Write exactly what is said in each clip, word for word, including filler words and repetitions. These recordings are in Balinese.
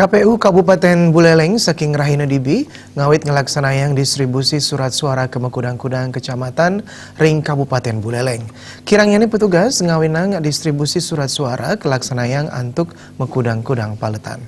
K P U Kabupaten Buleleng saking rahina dibi ngawit ngelaksanayang distribusi surat suara ka makudang-kudang kecamatan ring Kabupaten Buleleng. Kirangnyané petugas ngawinang distribusi surat suara kalaksanayang antuk makudang-kudang paletan.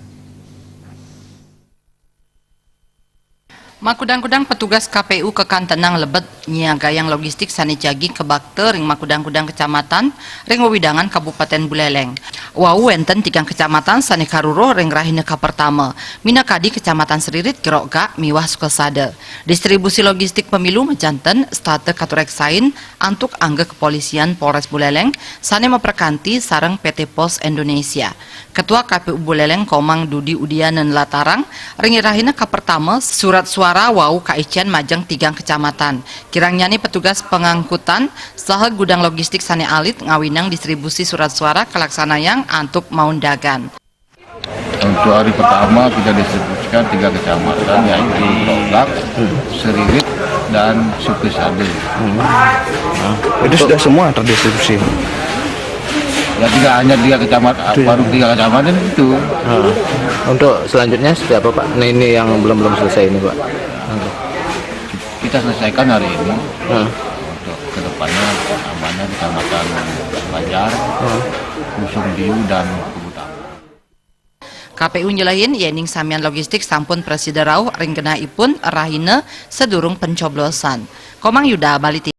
Makudang-kudang petugas K P U kakantenang lebet nyiagayang logistik sané jagi kabakta ring makudang-kudang kecamatan ring wewidangan Kabupaten Buleleng. Wau wénten tigang kecamatan sané karuruh ring rahina kapertama, minakadi Kecamatan Seririt, Gerogak, miwah Sukasada. Distribusi logistik pemilu majanten setata katureksain antuk angga kepolisian Polres Buleleng sané maprakanti sareng P T Pos Indonesia. Ketua K P U Buleleng Komang Dudi Udiana nlatarang, ring rahina kapertama surat suara wau kaicén majeng tigang kecamatan. Kirangnyané petugas pangangkutan saha gudang logistik sané alit ngawinang distribusi surat suara kalaksanayang antuk maundagan. Untuk hari pertama kita distribusikan tiga kecamatan, yaitu Gerogak, Seririt, dan Sukasada. Hmm. Nah, itu sudah semua terdistribusi? Ya, tidak hanya tiga kecamatan, baru tiga kecamatan itu. Nah, untuk selanjutnya seperti apa, Pak? Nah, ini yang belum belum selesai ini, Pak. Kita selesaikan hari ini. Untuk kedepannya, namanya Kecamatan Banjar, Kusung Biu, dan Kubutang. K P U nyelehin yéning samian logistik sampun prasida rauh ring genahipun rahina sadurung pencoblosan. Komang Yuda, Bali T V.